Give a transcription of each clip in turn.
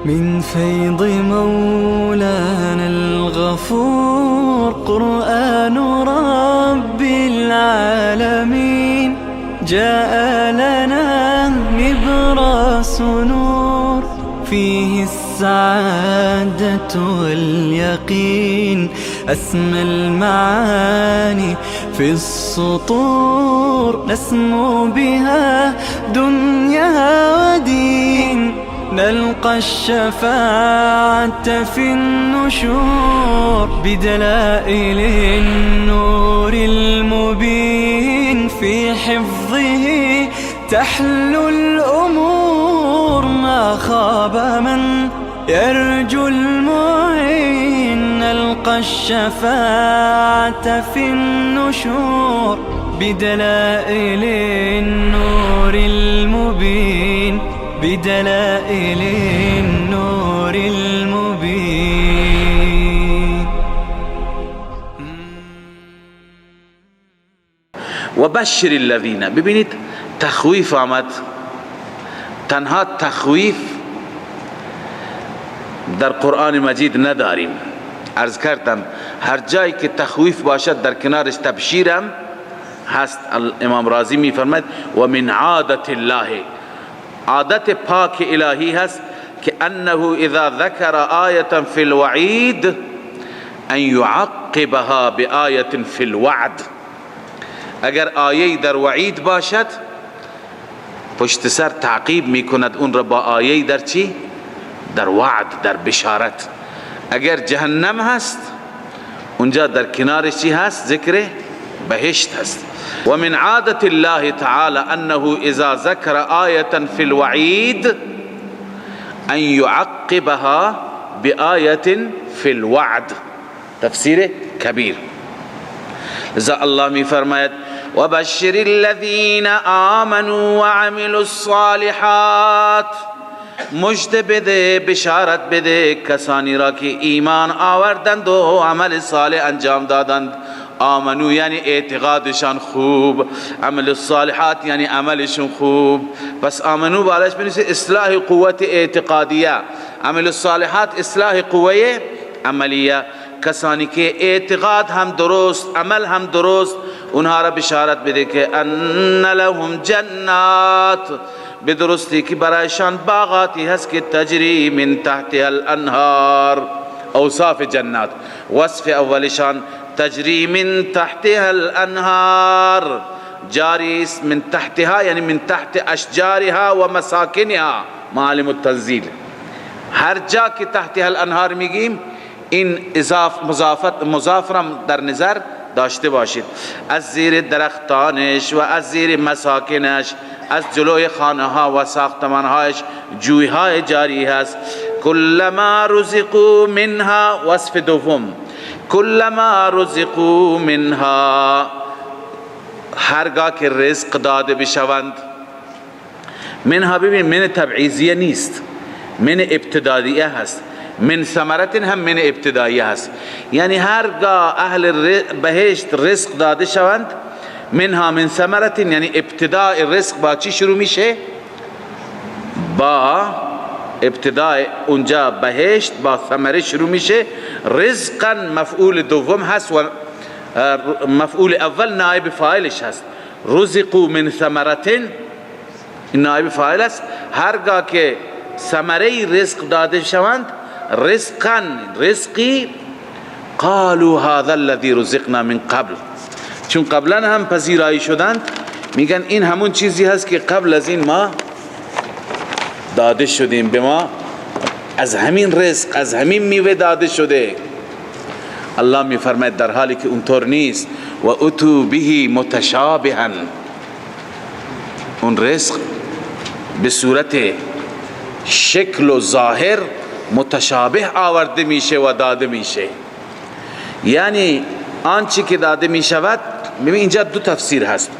من فيض مولانا الغفور، قرآن رب العالمين جاء لنا نبراس نور، فيه السعادة واليقين، أسمى المعاني في السطور، نسمو بها دنيا ودين، نلقى الشفاعة في النشور، بدلائل النور المبين، في حفظه تحلو الأمور، ما خاب من يرجو المعين، نلقى الشفاعة في النشور، بدلائل النور المبين، بدلائل النور المبين. و بشر الذین. ببینید، تخویف آمد. تنها تخویف در قرآن مجید نداریم. عرض کردم هر جایی که تخویف باشد در کنارش تبشیرم هست. امام رازی می فرماید و من عادت الله، عادت پاک الهی هست که انه اذا ذکر آیة فی الوعید ان يعقبها بآیة فی الوعد. اگر آیه در وعید باشد، پشت سر تعقیب میکند اون را با آیه در چی؟ در وعد، در بشارت. اگر جهنم هست، اونجا در کنارش چی هست؟ ذکر بهشت هست. و من عادت الله تعالی انه اذا ذکر آیة فی الوعید ان يعقبها بآیة فی الوعد. تفسیر کبیر. لذا الله می فرماید و بشر الذین آمنوا وعملوا الصالحات، مژده بده، بشارت بده کسانی را که ایمان آوردند و عمل صالح انجام دادند. آمنو یعنی اعتقادشان خوب، عمل الصالحات یعنی عملشون خوب. پس آمنو بالاش بنویسه اصلاح قوت اعتقادیه، عمل الصالحات اصلاح قوه عملیه. کسانی که اعتقاد هم درست، عمل هم درست، اونها را بشارت بده که ان لهم جنات، به درستی که برایشان باغاتی هست که تجری من تحتها الانهار. اوصاف جنات، وصف اولشان تجری من تحتها الانهار، جاری است من تحتها یعنی من تحت اشجارها و مساکنها. معالم التنزیل، هر جا که تحتها الانهار میگیم این اضاف مضافت مضاف را در نظر داشته باشید. از زیر درختانش و از زیر مساکنش، از جلوی خانه ها و ساختمان هایش جویهای جاری هست. کلما رزقوا منها، وصف دوم، کلما رزقوا منها، هرگاه که رزق داده بشوند. منها، ببین، من تبعیضیه نیست، من ابتدائیه هست. من ثمرة هم من ابتدائیه هست. یعنی هرگاه اهل بهشت رزق داده شوند، منها من ثمرة، یعنی ابتداء رزق با چی شروع میشه؟ با ابتداء اونجا بهشت با ثمره شروع میشه. رزقا مفعول دوم هست و مفعول اول نائب فاعلش هست. رزقوا من ثمرة نائب فاعل است. هرگاه که ثمره رزق داده شوند، رزقا، رزقی، قالوا هذا الذي رزقنا من قبل. چون قبلا هم پذیرایی شدند، میگن این همون چیزی هست که قبل از این ما داده شدیم، به ما از همین رزق، از همین میوه داده شده. الله میفرماید در حالی که اونطور نیست. و اتوا به متشابها، اون رزق به صورت شکل و ظاهر متشابه آورده میشه و داده میشه. یعنی آنچه که داده میشود، ببین، اینجا دو تفسیر هست.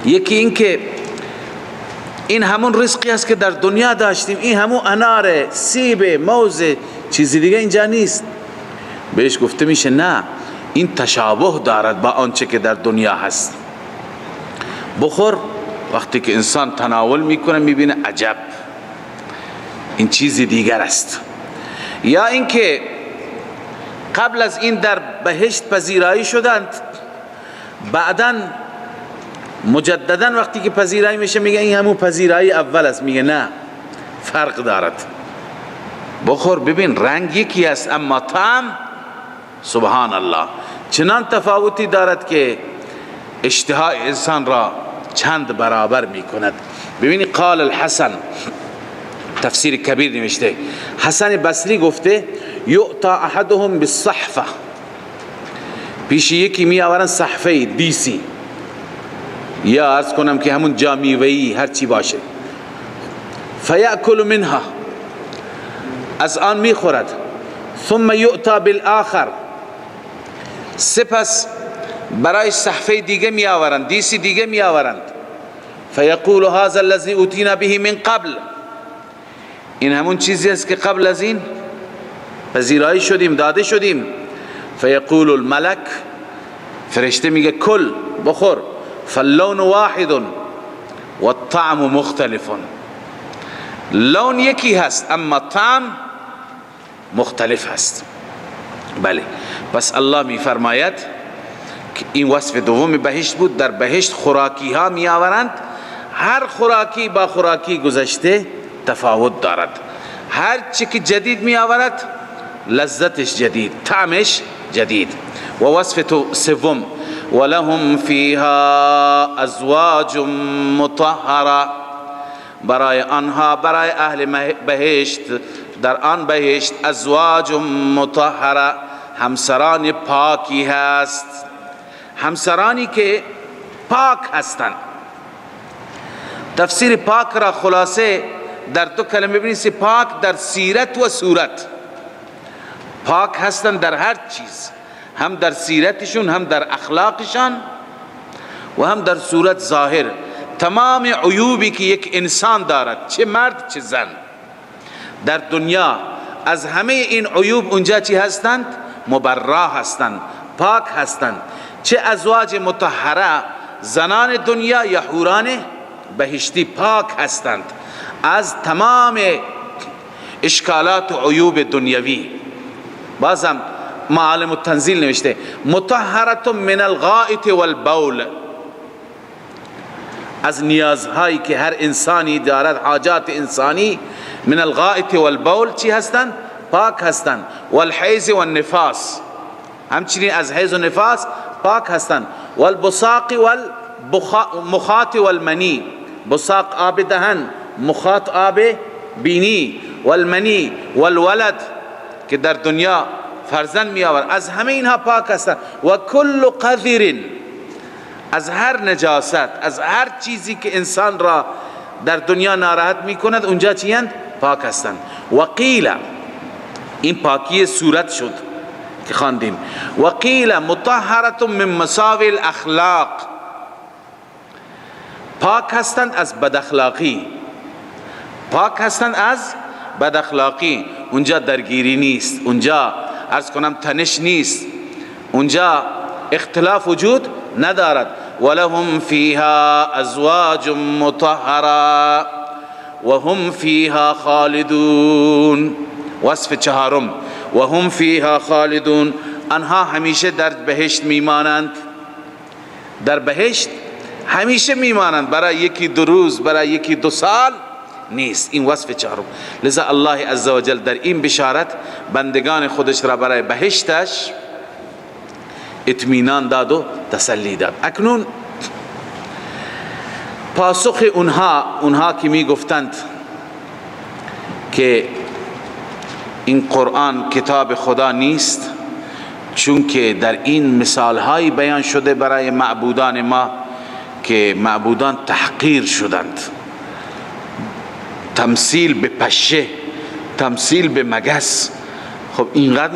یکی این که این همون رزقی است که در دنیا داشتیم، این همون انار، سیب، موز، چیزی دیگه اینجا نیست. بهش گفته میشه نه، این تشابه دارد با آنچه که در دنیا هست، بخور. وقتی که انسان تناول میکنه، میبینه عجب. این چیز دیگر است. یا اینکه قبل از این در بهشت پذیرایی شدند، بعدا مجددا وقتی که پذیرایی میشه میگه این همون پذیرایی اول است. میگه نه، فرق دارد. بخور ببین، رنگ یکی است اما طعم سبحان الله چنان تفاوتی دارد که اشتهای انسان را چند برابر میکند. ببینی قال الحسن، تفسیر کبیر نوشته، حسن بصری گفته یؤتا احدهم بالصحفه، پیش یکی می آورن صحفه دیسی یا عرض کنم که همون جامیوه‌ای هر چی باشه، فیأکل منها، از آن میخورد، ثم یؤتا بالآخر، سپس برای صحفه دیگه می آورند، دیسی دیگه می آورند، فیقول هذا الذي اوتینا به من قبل، این همون چیزی است که قبل از این پذیرایی شدیم، داده شدیم. فیقول الملک، فرشته میگه کل، بخور، فاللون واحد والطعم مختلف، لون یکی هست اما طعم مختلف هست. بله، پس الله می فرماید که این وصف دوم بهشت بود. در بهشت خوراکی ها می آورند، هر خوراکی با خوراکی گذشته تفاوت دارد، هر چی که جدید می آورد لذتش جدید، طعمش جدید. و وصف سوم، ولهم فیها ازواج مطهره، برای آنها، برای اهل بهشت، در آن بهشت ازواج مطهره، همسران پاکی هست، همسرانی که پاک هستند. تفسیر پاک را خلاصه در دو کلمه ببینید، پاک در سیرت و صورت، پاک هستند در هر چیز، هم در سیرتشون، هم در اخلاقشان و هم در صورت ظاهر. تمام عیوبی که یک انسان دارد، چه مرد چه زن، در دنیا از همه این عیوب اونجا چی هستند؟ مبرا هستند، پاک هستند. چه ازواج مطهره، زنان دنیا یا حوران بهشتی پاک هستند از تمام اشکالات و عیوب دنیوی. بازم معالم التنزیل نوشته مطهرة من الغائط والبول، از نیازهایی که هر انسانی دارد، حاجات انسانی، من الغائط والبول چی هستند؟ پاک هستند. والحیض والنفاس، همچنین از حیض و نفاس پاک هستند. والبصاق والمخاط والمنی، بصاق آب دهن، مخاط آب بینی، والمنی والولد که در دنیا فرزند می آورد، از همه اینها پاک هستند. و کل قذر، از هر نجاست، از هر چیزی که انسان را در دنیا ناراحت می کند، اونجا چی هستند؟ پاک هستند. و قیل، این پاکی صورت شد که خواندیم. و قیل مطهرة من مساوی الاخلاق، پاک هستند از بداخلاقی، پاک هستند از بداخلاقی. اونجا درگیری نیست، اونجا عرض کنم تنش نیست، اونجا اختلاف وجود ندارد. ولهم فیها ازواج مطهره وهم فیها خالدون. وصف چهارم، وهم فیها خالدون، آنها همیشه در بهشت میمانند، در بهشت همیشه میمانند، برای یکی دو روز، برای یکی دو سال نیست. این وصف چهارم. لذا الله عزوجل در این بشارت بندگان خودش را برای بهشتش اطمینان داد و تسلی داد. اکنون پاسخ اونها که می گفتند که این قرآن کتاب خدا نیست، چون که در این مثال های بیان شده برای معبودان ما که معبودان تحقیر شدند، تمثیل به پشه، تمثیل به مگس. خب اینقدر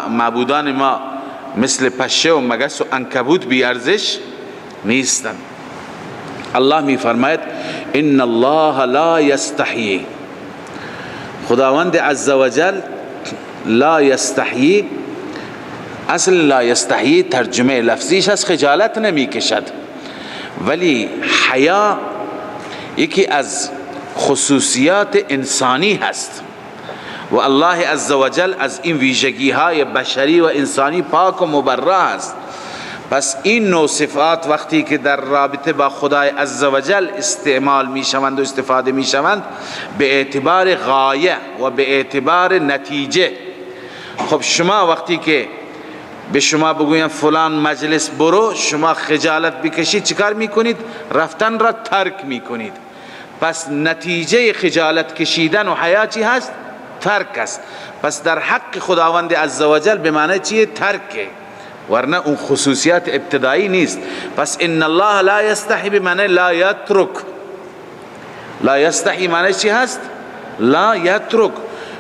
معبودان ما مثل پشه و مگس و عنکبوت بی ارزش نیستند. الله می فرماید ان الله لا یستحیی، خداوند عزوجل لا یستحیی، اصل لا یستحیی ترجمه لفظیش از خجالت نمی کشد، ولی حیا یکی از خصوصیات انسانی هست و الله عزوجل از این ویژگی های بشری و انسانی پاک و مبرا است. پس این نوع صفات وقتی که در رابطه با خدای عزوجل استعمال می شوند و استفاده می شوند به اعتبار غایه و به اعتبار نتیجه. خب شما وقتی که به شما بگویم فلان مجلس برو، شما خجالت بکشید، چیکار میکنید؟ رفتن را ترک میکنید. پس نتیجه خجالت کشیدن و حیا چی هست؟ ترک است. پس در حق خداوند عزوجل به معنی چیه؟ ترکه، ورنه اون خصوصیات ابتدایی نیست. پس ان الله لا یستحی به معنی لا یترک. لا یستحی معنی چی هست؟ لا یترک.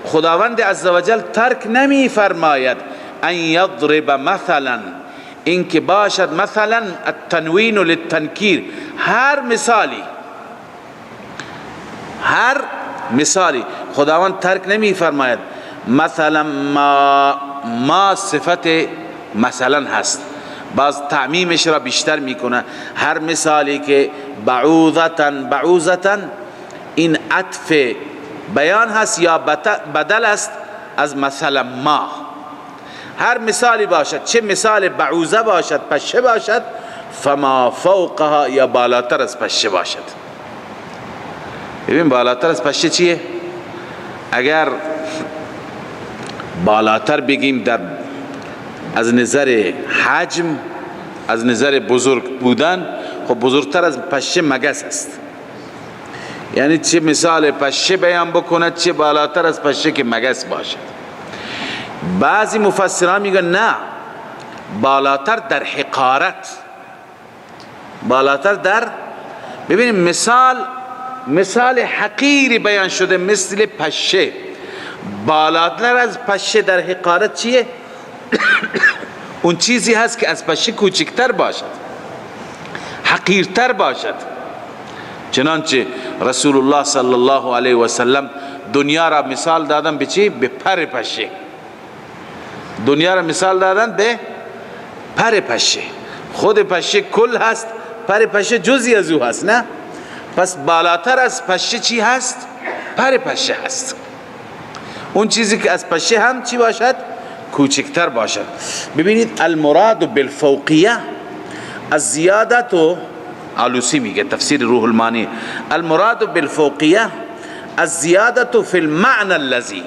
خداوند عزوجل ترک نمی فرماید ان یضرب مثلا، اینکه باشد مثلا التنوین للتنکیر، هر مثالی، هر مثالی خداوند ترک نمی فرماید. مثلا ما صفت مثلا هست، باز تعمیمش را بیشتر میکنه. هر مثالی که بعوضة، بعوضة این عطف بیان هست یا بدل است از مثلا ما. هر مثالی باشد، چه مثال بعوضه باشد، پشه باشد، فما فوقها یا بالاتر از پشه باشد. ببین بالاتر از پشه چیه؟ اگر بالاتر بگیم در از نظر حجم، از نظر بزرگ بودن، خب بزرگتر از پشه مگس است. یعنی چه مثال پشه بیان بکند، چه بالاتر از پشه که مگس باشد. بعضی مفسران میگن نه، بالاتر در حقارت، بالاتر در، ببینیم مثال حقیری بیان شده مثل پشه، بالاتر از پشه در حقارت چیه؟ اون چیزی هست که از پشه کوچکتر باشد، حقیرتر باشد. چنانچه رسول الله صلی الله علیه و سلم دنیا را مثال دادن به چی؟ به پر پشه. دنیا را مثال دادن به پر پشه. خود پشه کل هست، پر پشه جزئی از او هست، نه؟ پس بالاتر از پشه چی هست؟ پر پشه هست. اون چیزی که از پشه هم چی باشد؟ کوچکتر باشد. ببینید المراد بالفوقیه الزیادت، آلوسی میگه تفسیر روح المانی، المراد بالفوقیه الزیادت فی المعنى الذی،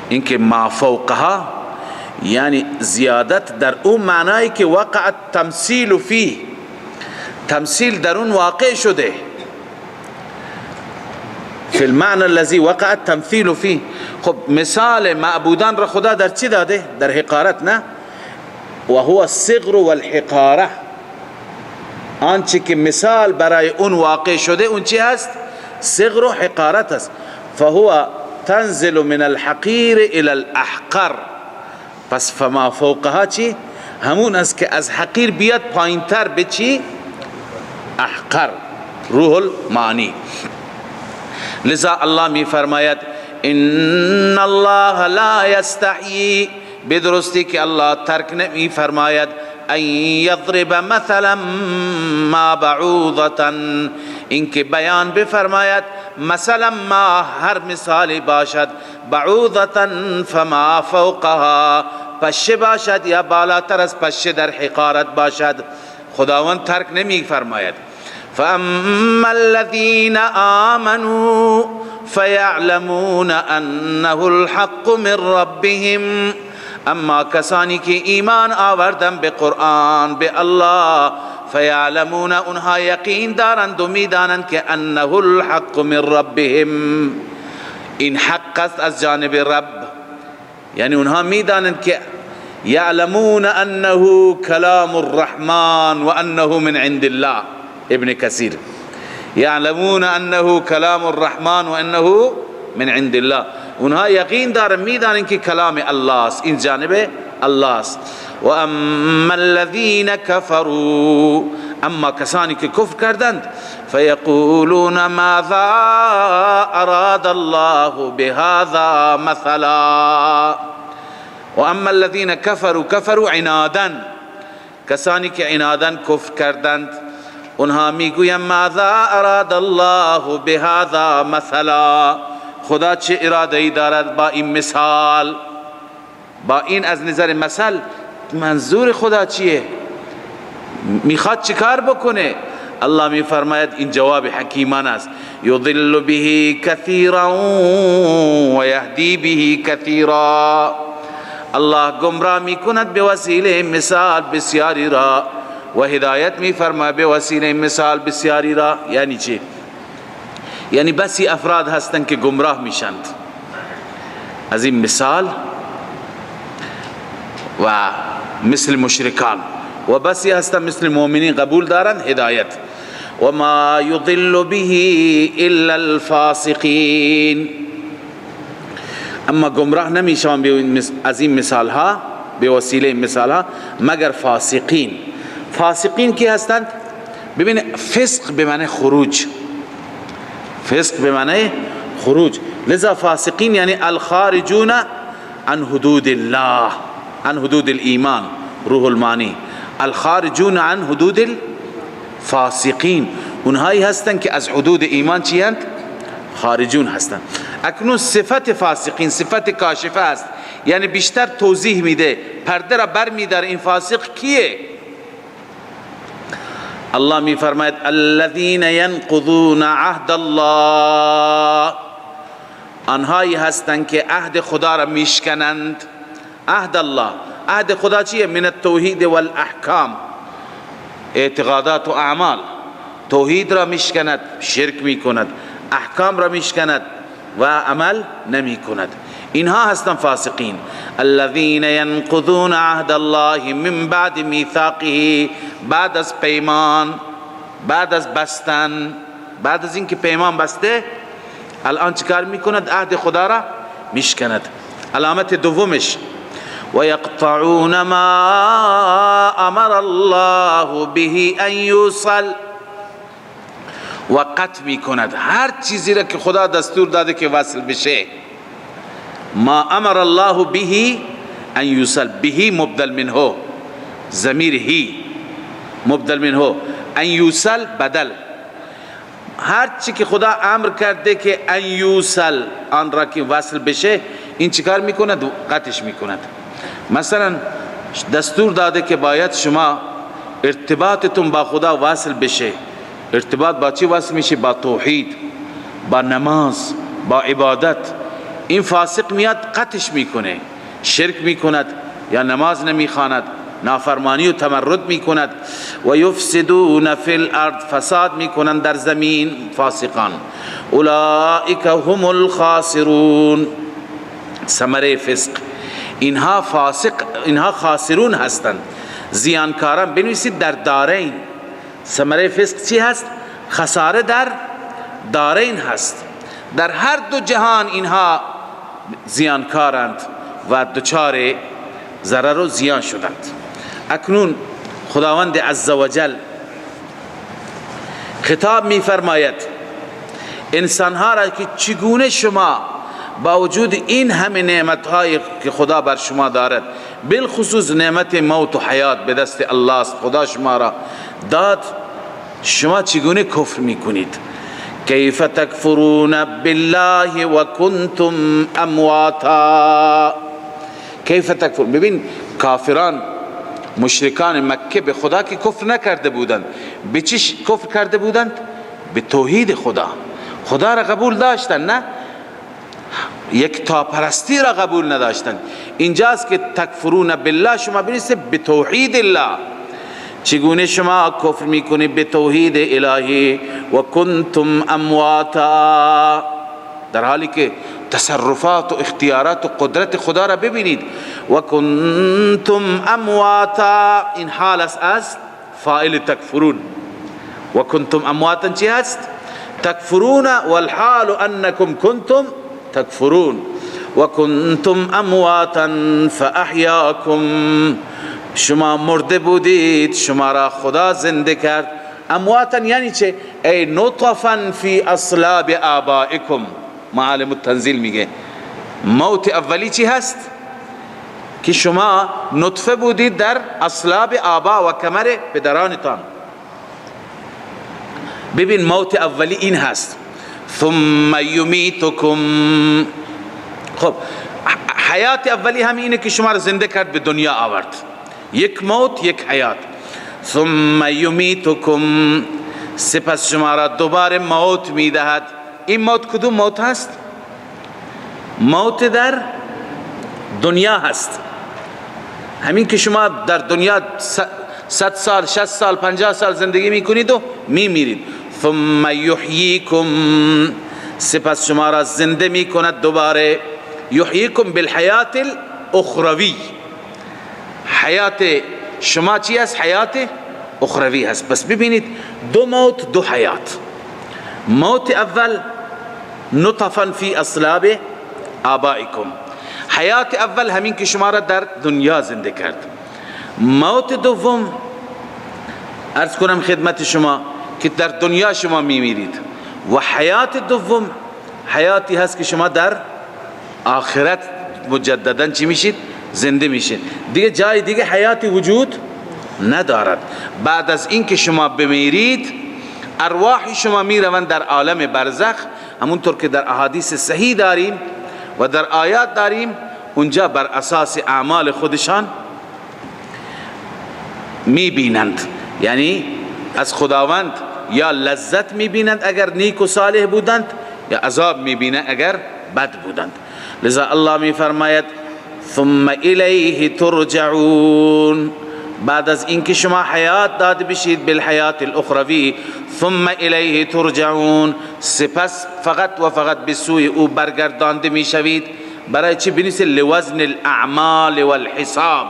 اینکه ما فوقها یعنی زیادت در اون معنایی که وقع التمثیل فیه، تمثیل در اون واقع شده. فی المعنى الذی وقع التمثیل فیه. خب مثال معبودان را خدا در چی داده؟ در حقارت، نه؟ و هو الصغر والحقاره. آنچه که مثال برای اون واقع شده اون چی هست؟ صغر و حقارت است. فهو تنزل من الحقیر الى الاحقر. پس فما فوقها چی؟ همون است که از حقیر بیاد پایینتر به چی؟ احقر. روح المعانی. لذا الله می فرماید ان الله لا یستحیی، بدرستی که الله ترک نمی فرماید ان یضرب مثلا ما بعوضة، اینکه بیان بفرماید مثلا ما، هر مثالی باشد، بعوضة فما فوقها، پشه باشد یا بالاتر از پشه در حقارت باشد، خداوند ترک نمی فرماید. فاما الذين آمنوا فيعلمون انه الحق من ربهم، اما کسانی که ایمان آوردن به قرآن، به الله، فیعلمون، اونها یقین دارند و میدانند که انه الحق من ربهم، این حق است از جانب رب. یعنی اونها میدانند که یعلمون انه کلام الرحمن و انه من عند الله. ابن کثیر یعلمون انه کلام الرحمن و انه من عند الله، اونها یقین دارن میدانن که کلام الله است، این جانب الله است. و اما الذین کفروا، اما کسانی که کفر کردند، فیقولون ماذا اراد الله بهذا مثلا. و اما الذین کفروا، کفروا عنادا، کسانی که عنادا کفر کردند، اونها میگویند ماذا اراد الله بهذا مثلا، خدا چه اراده ای دارد با این مثال، با این از نظر مثل منظور خدا چیه، میخواد چیکار بکنه؟ الله میفرماید این جواب حکیمان است، یضل به کثیرا و یهدی به کثیرا. الله گمراه میکند به وسیله مثال بسیاری را و هدایت میفرماید به وسیله مثال بسیاری را. یعنی چی؟ یعنی بسی افراد هستند که گمراه میشند از این مثال و مثل مشرکان، و بسی هستند مثل مؤمنین قبول دارند هدایت. و ما یضل به الا الفاسقین. اما گمراه نمیشوند از این مثال ها به وسیله مثال ها مگر فاسقین. فاسقین کی هستند؟ ببین، فسق به معنی خروج، فسق به معنی خروج، لذا فاسقین یعنی الخارجون عن حدود الله، عن حدود الایمان، روح المانی، الخارجون عن حدود الفاسقین، اونهایی هستند که از حدود ایمان چی هستند؟ خارجون هستند. اکنون صفت فاسقین صفت کاشفه است، یعنی بیشتر توضیح میده، پرده را بر میداره این فاسق کیه. الله می فرماید الذين ينقضون عهد الله، آنهایی هستند که عهد خدا را میشکنند. عهد الله، عهد خدا چیه؟ من التوحید والاحکام، اعتقادات و اعمال. توحید را میشکند، شرک میکند، احکام را میشکند و عمل نمیکند. اینها هستند فاسقین. الذين ينقضون عهد الله من بعد میثاقه، بعد از پیمان، بعد از بستن، بعد از اینکه پیمان بسته الان چیکار میکند؟ عهد خدا را میشکند. علامت دومش و یقطعون ما امر الله به ان یوصل، و قطع میکند هر چیزی را که خدا دستور داده که وصل بشه. ما امر الله به ان یوصل، به مبدل منه، ضمیر هی مبدل منه، ان یوصل بدل، هر چی که خدا امر کرده که ان یوصل، آن را که وصل بشه، این چیکار میکند؟ قطعش میکند. مثلا دستور داده که باید شما ارتباطتون با خدا وصل بشه. ارتباط با چی وصل میشه؟ با توحید، با نماز، با عبادت. این فاسق میاد قطعش میکنه، شرک میکند یا نماز نمیخواند، نافرمانی و تمرد میکند. و یفسدون فی الارض، فساد میکنند در زمین فاسقان. اولئک هم الخاسرون، ثمره فسق. اینها فاسق، اینها خاسرون هستند، زیانکاران. بنویسید در دارین. ثمره فسق چی هست؟ خساره در دارین هست. در هر دو جهان اینها زیانکارند و دچار ضرر و زیان شدند. اکنون خداوند عزوجل خطاب می فرماید انسانها را که چگونه شما با وجود این همه نعمت‌هایی که خدا بر شما دارد، بالخصوص نعمت موت و حیات به دست الله است، خدا شما را داد، شما چگونه کفر میکنید؟ کیف تکفرون بالله و کنتم امواتا. کیف تکفر، ببین کافران مشرکان مکه به خدا که کفر نکرده بودند، به چی کفر کرده بودند؟ به توحید خدا. خدا را قبول داشتند، نه یک تاپرستی را قبول نداشتند. اینجاست که تکفرون بالله، شما بنویسید به توحید الله. چگونه شما کفر میکنید به توحید الهی؟ و کنتم امواتا، در حالی که تصرفات و اختیارات و قدرت خدا را ببینید. و کنتم امواتا، این حال است از فاعل تکفرون. و کنتم امواتا چی هست؟ تکفرون والحال انکم کنتم تکفرون. و کنتم امواتا فاحیاکم، شما مرده بودید، شما را خدا زنده کرد. امواتا یعنی چه؟ ای نطفا فی اصلاب آبائکم. معالم التنزیل میگه موت اولی چی هست؟ که شما نطفه بودید در اصلاب آبا و کمر پدرانتان. ببین، موت اولی این هست، ثم یمیتکم. خب، حیات اولی هم اینه که شما را زنده کرد، به دنیا آورد. یک موت، یک حیات. ثم یمیتکم، سپس شما را دوباره موت میدهد. این موت کدوم موت هست؟ موت در دنیا هست. همین که شما در دنیا 100 سال، 60 سال، 50 سال زندگی میکنید و میمیرید. ثم یحییکم، سپس شما را زنده میکند دوباره. یحییکم بالحیات الاخروی. حیات شما چی است؟ حیات اخروی هست. پس ببینید، دو موت، دو حیات. موت اول نطفا فی اصلاب آبائکم، حیات اول همین که شما را در دنیا زنده کرد. موت دوم، عرض کنم خدمت شما که در دنیا شما میمیرید و حیات دوم حیاتی هست که شما در آخرت مجددا چی میشید؟ زنده میشید. دیگه جای دیگه حیاتی وجود ندارد. بعد از اینکه شما بمیرید، ارواح شما میروند در عالم برزخ، همونطور که در احادیث صحیح داریم و در آیات داریم. اونجا بر اساس اعمال خودشان میبینند، یعنی از خداوند یا لذت میبینند اگر نیک و صالح بودند، یا عذاب میبینند اگر بد بودند. لذا الله میفرماید ثم الیه ترجعون. بعد از اینکه شما حیات داده بشید بالحیات الاخروی، ثم الیه ترجعون، سپس فقط و فقط به سوی او برگردانده میشوید. برای چی؟ بنویسید لوزن الاعمال والحساب.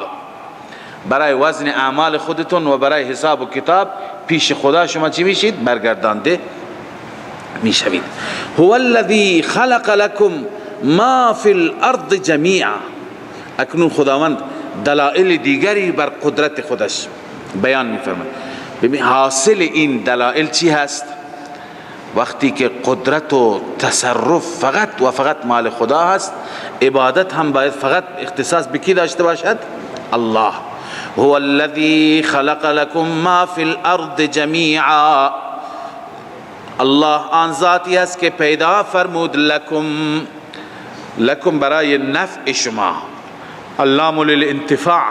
برای وزن اعمال خودتون و برای حساب و کتاب پیش خدا شما چی میشید؟ برگردانده میشوید. هو الذی خلق لكم ما فی الارض جمیعا. اکنون خداوند دلائل دیگری بر قدرت خودش بیان میفرماید. ببین، حاصل این دلائل چی هست؟ وقتی که قدرت و تصرف فقط و فقط مال خدا هست، عبادت هم باید فقط اختصاص به کی داشته باشد؟ الله. هو الذی خلق لكم ما فی الارض جمیعا. الله آن ذاتی است که پیدا فرمود لکم، لکم برای نفع شما، اللام للانتفاع،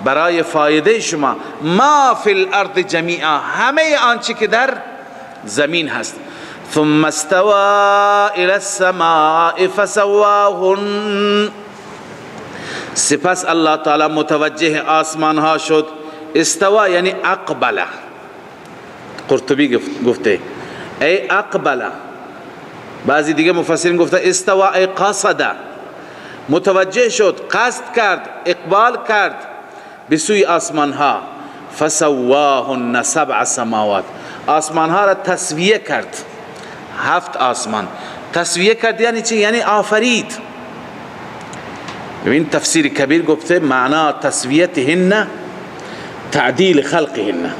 برای فایده شما. ما فی الارض جمیعا، همه آنچه که در زمین هست. ثم استوى الى السماء فسواهن. سپس الله تعالی متوجه آسمان ها شد. استوى یعنی اقبل. قرطبی گفته ای اقبل. بعضی دیگه مفسرین گفته استوى ای قصد، متوجه شد، قصد کرد، اقبال کرد به سوی آسمان ها. فسواهن سبع سماوات، آسمان ها را تسویه کرد، هفت آسمان تسویه کرد. یعنی چی؟ یعنی آفرید. ببین، تفسیر کبیر گفته معنا تسویتهن تعدیل خلقهن.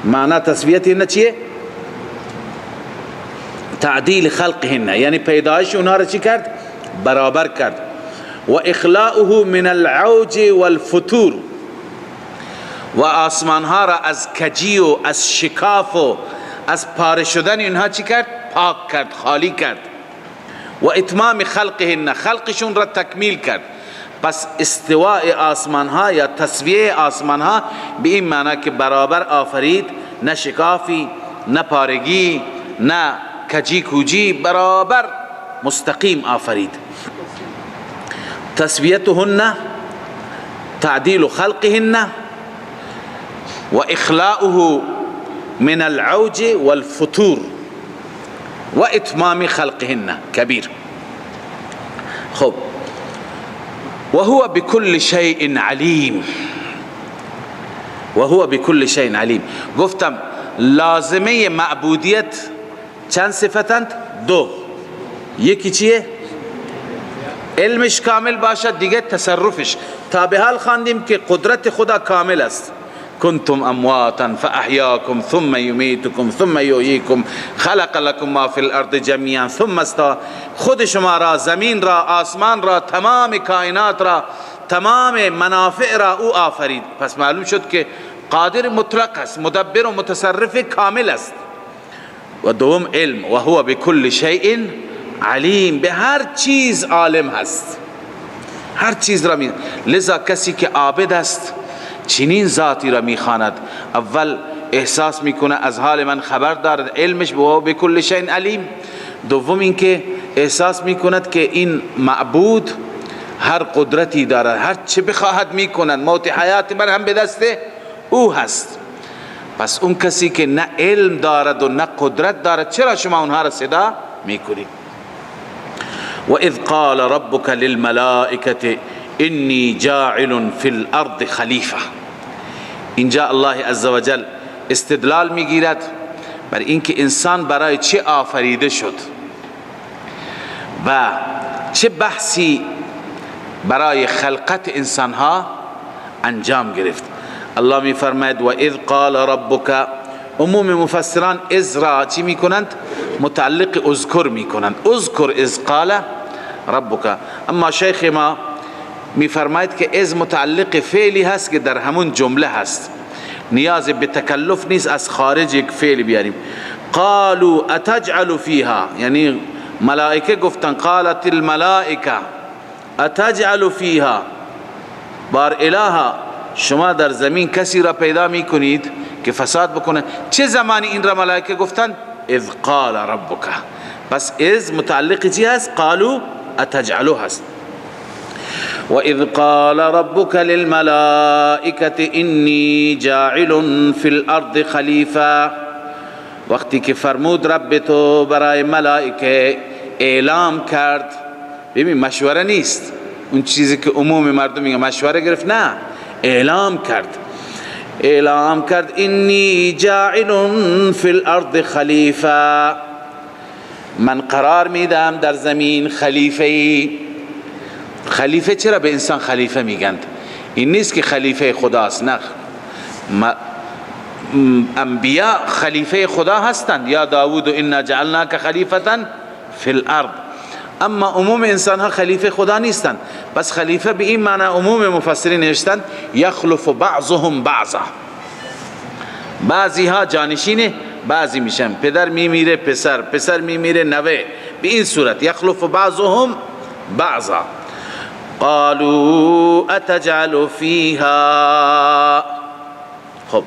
معنا تسویتهن چیه؟ تعدیل خلقهن، یعنی پیدایش اونها را چی کرد؟ برابر کرد. و اخلاؤه من العوج والفتور، و آسمان ها را از کجی و از شکاف و از پاره شدن اینها چی کرد؟ پاک کرد، خالی کرد. و اتمام خلقهن، خلقشون را تکمیل کرد. پس استواء آسمان ها یا تسویه آسمان ها به این معنی که برابر آفرید، نه شکافی، نه پارگی، نه کجی کوجی، برابر مستقیم آفرید. تسویتهن تعدیل خلقهن و اخلاؤه من العوج والفتور و اتمام خلقهن، کبیر. خب، وهو بكل شيء علیم. وهو بكل شيء علیم. گفتم لازمه معبودیت چند صفتند؟ دو. یکی چیه؟ علمش کامل باشد، دیگه تصرفش. تا به حال خواندیم که قدرت خدا کامل است. کنتم امواتا فاحیاکم ثم یمیتکم ثم یحییکم خلق لكم ما فی الارض جمیعا ثم استوی. خود شما را، زمین را، آسمان را، تمام کائنات را، تمام منافع را او آفرید. پس معلوم شد که قادر مطلق است، مدبر و متصرف کامل است. و دوم علم، و هو بكل شیء علیم، به هر چیز عالم هست، هر چیز را می. لذا کسی که عابد است چنین ذاتی را میخواند، اول احساس میکنه از حال من خبر دارد، علمش به هو بكل شیء علیم. دوم اینکه احساس میکند که این معبود هر قدرتی دارد، هر چه بخواهد میکند، موت حیات من هم به دست او هست. پس اون کسی که نه علم دارد و نه قدرت دارد، چرا شما اونها را صدا میکنید؟ و اذ قال ربک للملائکة انی جاعل فی الارض خلیفه. اینجا الله عزوجل استدلال میگیرد بر اینکه انسان برای چه آفریده شد و چه بحثی برای خلقت انسانها انجام گرفت. الله می فرماید و اذ قال ربک. عموم مفسران اذ را چی میکنند؟ متعلق اذکر میکنند، اذکر اذ قال ربک. اما شیخ ما می فرماید که اذ متعلق فعلی هست که در همون جمله هست، نیاز به تکلف نیست از خارج یک فعل بیاریم. قالوا اتجعل فیها، یعنی ملائکه گفتن، قالت الملائکه اتجعل فیها، بار الها شما در زمین کسی را پیدا میکنید که فساد بکنه. چه زمانی این را ملائکه گفتن؟ اذ قال ربک. پس اذ متعلق چی هست؟ قالوا اتجعلو هست. و اذ قال ربک للملائکه انی جاعل فی الارض خلیفه. وقتی که فرمود رب تو برای ملائکه اعلام کرد، ببین مشوره نیست اون چیزی که عموم مردم میگه مشوره گرفت، نه، اعلام کرد، اعلام کرد انی جاعل فی الارض خلیفه، من قرار میدم در زمین خلیفه. خلیفه چرا به انسان خلیفه میگند؟ این نیست که خلیفه خداست، نه، انبیاء خلیفه خدا هستند، یا داود انا جعلناک خلیفة فی الارض. اما عموم انسان ها خلیفه خدا نیستند. پس خلیفه به این معنی عموم مفسرین نوشتند یخلف بعضهم بعضا، بعضی ها جانشین بعضی میشن، پدر میمیره پسر، پسر میمیره نوه، به این صورت یخلف بعضهم بعضا. قالوا اتجعل فیها. خب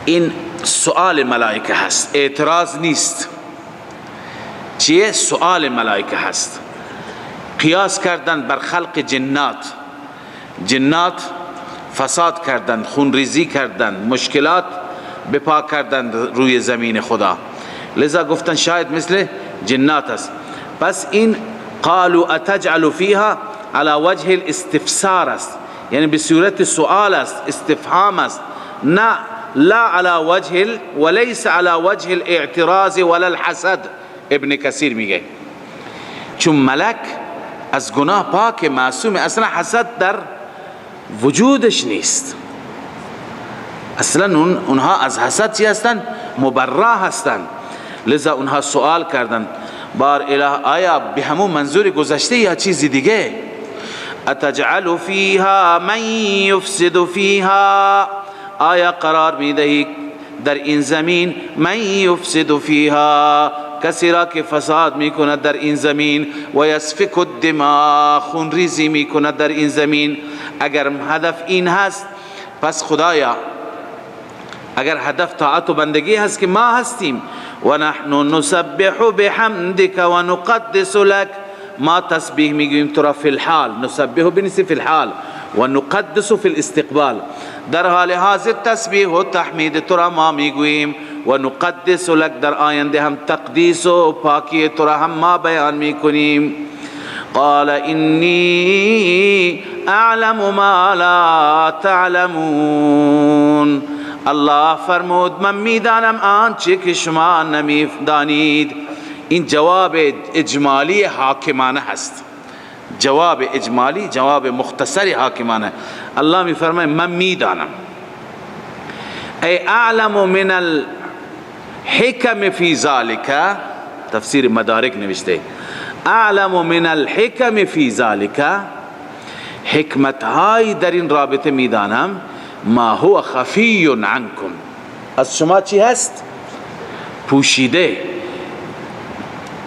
این سؤال ملائکه هست، اعتراض نیست. چیه؟ سؤال ملائکه هست. قیاس کردن بر خلق جنات، جنات فساد کردند، خونریزی کردند، مشکلات بپا کردند روی زمین خدا، لذا گفتن شاید مثل جنات است. پس این قالوا اتجعل فیها علی وجه الاستفسار است، یعنی به صورت سؤال است، استفهام است، نه لا على وجه وليس على وجه الاعتراض ولا الحسد. ابن کثیر میگه چون ملک از گناه پاک معصوم، اصلا حسد در وجودش نیست، اصلا اونها از حسد چی هستند؟ مبرا هستند. لذا اونها سوال کردند بار اله آیا به همون منظور گذشته یا چیزی دیگه؟ اتجعل فیها من یفسد فیها، آیا قرار میدهی در این زمین من یفسد فیها، کسی را که فساد میکند در این زمین، و یسفک الدماء، خونریزی میکند در این زمین. اگر هدف این هست پس خدایا، اگر هدف طاعت و بندگی هست که ما هستیم، و نحن نسبح بحمدک و نقدس لک، ما تسبیح میگوییم تو را فی الحال، نسبح بنسی فی الحال و نقدس فی الاستقبال، در حال حاضر تسبیح و تحمید تو را ما میگوییم، و نقدس لک، در آینده هم تقدیس و پاکی تو را هم ما بیان میکنیم. قال انی اعلم ما لا تعلمون، الله فرمود من میدانم آنچه که شما نمیدانید. این جواب اجمالی حاکمانه هست، جواب اجمالی، جواب مختصر حاکمانه. الله میفرماید من میدانم، ای اعلم من الحکم فی ذلک، تفسیر مدارک نوشته اعلم من الحکم فی ذلک، حکمت های در این رابطه میدانم، ما هو خفی عنکم، از شما چی هست؟ پوشیده،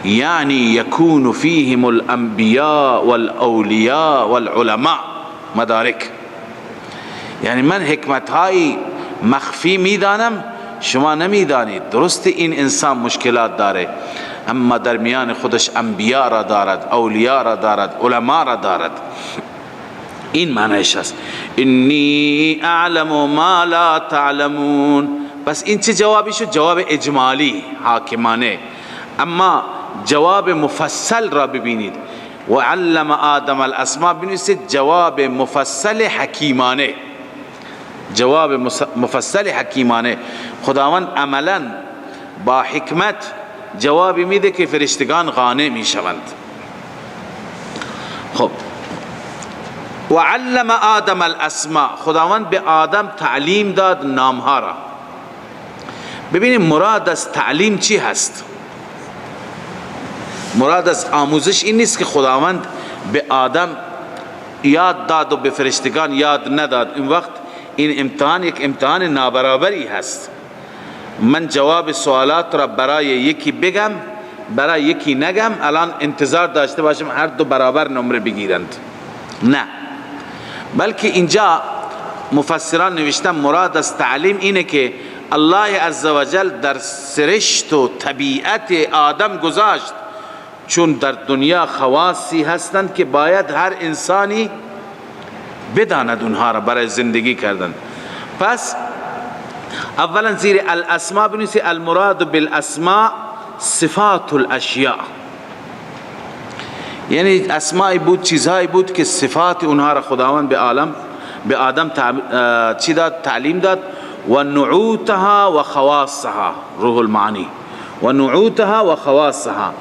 یعنی یکون فیهم الانبیاء والاولیاء والعلماء مدارک. یعنی من حکمت های مخفی میدانم، شما نمیدانید. درست این انسان مشکلات داره، اما در میان خودش انبیاء را دارد، اولیاء را دارد، علما را دارد. این معنیش است انی اعلم ما لا تعلمون. پس این چه جوابی شد؟ جواب اجمالی حاکمانه. اما جواب مفصل را ببینید، و علم آدم الاسماء، بنویسید جواب مفصل حکیمانه. جواب مفصل حکیمانه. خداوند عملا با حکمت جواب میده که فرشتگان قانع میشوند. خب و علم آدم الاسماء، خداوند به آدم تعلیم داد نامها را. ببینیم مراد از تعلیم چی هست؟ مراد از آموزش این نیست که خداوند به آدم یاد داد و به فرشتگان یاد نداد. این وقت این امتحان یک امتحان نابرابری هست. من جواب سوالات را برای یکی بگم، برای یکی نگم، الان انتظار داشته باشم هر دو برابر نمره بگیرند. نه، بلکه اینجا مفسران نوشتن مراد از تعلیم اینه که الله عزوجل در سرشت و طبیعت آدم گذاشت، چون در دنیا خواصی هستند که باید هر انسانی بداند اونها را برای زندگی کردن. پس اولا زیر الاسماء بنویسی المراد بالاسماء صفات الاشیاء، یعنی اسماء بود، چیزهایی بود که صفات اونها را خداوند به عالم به آدم چی داد؟ تعلیم داد. و نعوتها و خواصها، روح المعانی، و نعوتها و خواصها،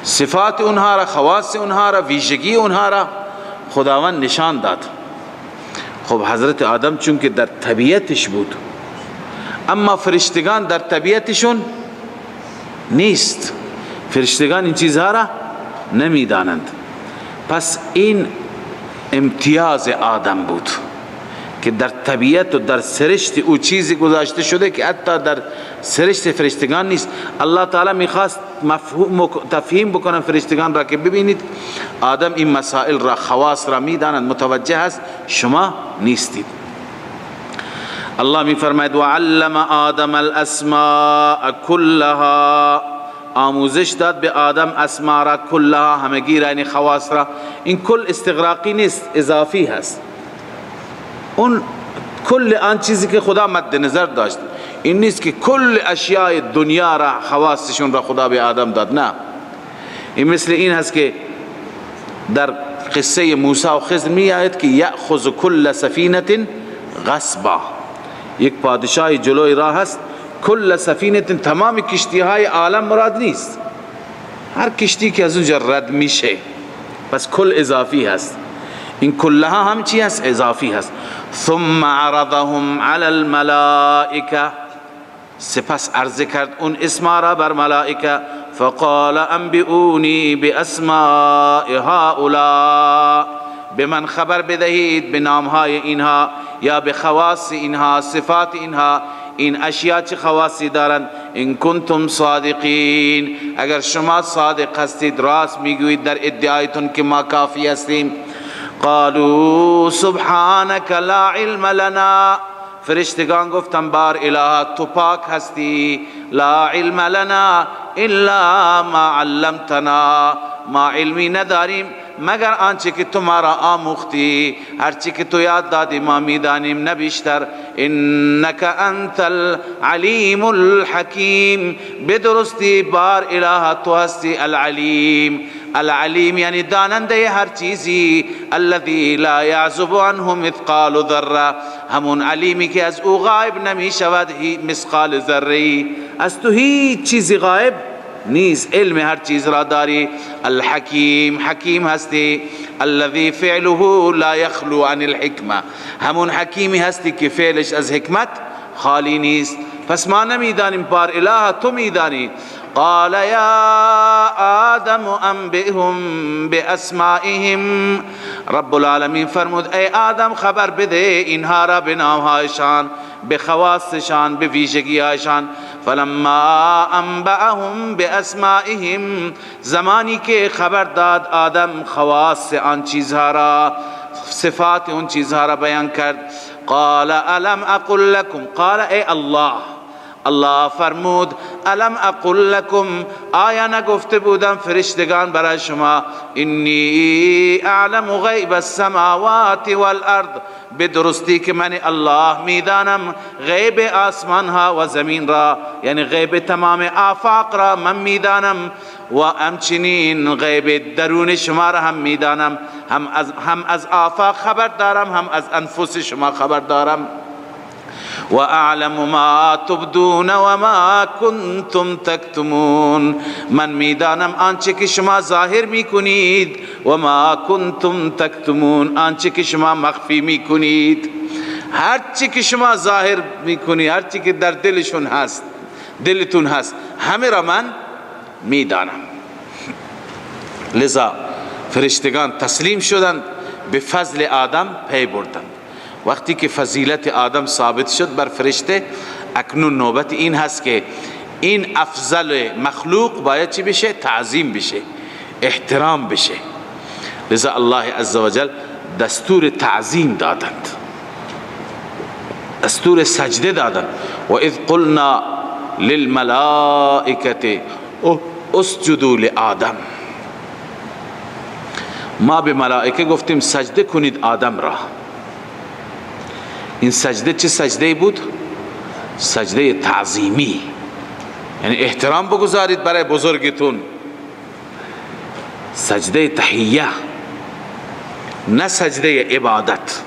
صفات اونها را، خواص اونها را، ویژگی اونها را خداوند نشان داد. خب حضرت آدم چون که در طبیعتش بود، اما فرشتگان در طبیعتشون نیست، فرشتگان این چیزها را نمیدانند. پس این امتیاز آدم بود که در طبیعت و در سرشت او چیزی گذاشته شده که حتی در سرشت فرشتگان نیست. الله تعالی میخواست مفهوم و تفهیم بکنه فرشتگان را که ببینید آدم این مسائل را، خواص را میداند، متوجه است، شما نیستید. الله میفرماید و علم آدم الاسماء كلها، آموزش داد به آدم اسماء را، كلها همگی را، یعنی خواص را. این کل استغراقی نیست، اضافی هست. اون کل آن چیزی که خدا مد نظر داشت، این نیست که کل اشیاء دنیا را، خواصشون را خدا به آدم داد، نه. این مثل این هست که در قصه موسی و خضر می آید که یأخذ کل سفینة غصبا، یک پادشاه جلوی راه هست، کل سفینة تمام کشتی های عالم مراد نیست، هر کشتی که از اونجا رد میشه، پس کل اضافی هست. این کلها هم چی هست؟ اضافی هست. ثم عرضهم علی الملائکه، سپس عرض کرد اون اسما را بر ملائکه. فقال انبئونی باسماء هؤلاء، به من خبر بدهید به نامهای اینها یا به خواص اینها، صفات اینها، این اشیاء چه خواصی دارند. ان کنتم صادقین، اگر شما صادق هستید، راست میگویید در ادعایتون که ما کافی هستیم. قالوا سبحانك لا علم لنا، فرشتگان گفتن بار اله تو پاک هستی، لا علم لنا الا ما علمتنا، ما علمی نداریم مگر آنچه که تو ما را آموختی، هرچی که تو یاد دادی ما میدانیم، نه بیشتر. انک انت العلیم الحکیم، بدرستی بار اله تو هستی العلیم. العلیم یعنی داننده هر چیزی، الذی لا یعزب عنه مثقال ذره، همون علیمی که از او غایب نمی شود مثقال ذره، از تو هیچ چیزی غایب نیست، علم هر چیز را داری. الحکیم، حکیم هستی، الذی فعله لا یخلو عن الحکمه، همون حکیمی هستی که فعلش از حکمت خالی نیست. پس ما نمیدانیم بار اله تو میدانی. قال یا آدم انبئهم باسمائهم، رب العالمین فرمود ای آدم خبر بده اینها را به نامهایشان، به خواصشان، به ویژگیهایشان. فلما انبأهم باسمائهم، زمانی که خبر داد آدم خواص آن چیزها را، صفات اون چیزها را بیان کرد. قال الم اقل لكم، قال ای الله، الله فرمود الم اقل لكم، آیا نگفته بودم فرشتگان برای شما، انی اعلم غیب السماوات والارض، به درستی که من الله میدانم غیب آسمان ها و زمین را، یعنی غیب تمام آفاق را من میدانم و همچنین غیب درون شما را هم میدانم، هم از آفاق خبر دارم، هم از انفس شما خبر دارم. و اعلم ما تبدون و ما کنتم تکتمون، من میدانم آنچه که شما ظاهر میکنید و ما کنتم تکتمون، آنچه که شما مخفی میکنید. هر چی که شما ظاهر میکنید، هر چی که در دلشون هست، دلتون هست، همه را من میدانم. لذا فرشتگان تسلیم شدند، به فضل آدم پی بردند. وقتی که فضیلت آدم ثابت شد بر فرشته، اکنون نوبت این هست که این افضل مخلوق باید چی بشه؟ تعظیم بشه، احترام بشه. لذا الله عزوجل دستور تعظیم دادند، دستور سجده دادند. و اذ قلنا للملائکة اسجدوا لآدم، ما به ملائکه گفتیم سجده کنید آدم را. این سجده چه سجده بود؟ سجده تعظیمی، یعنی احترام بگذارید برای بزرگتون. سجده تحیه، نه سجده عبادت.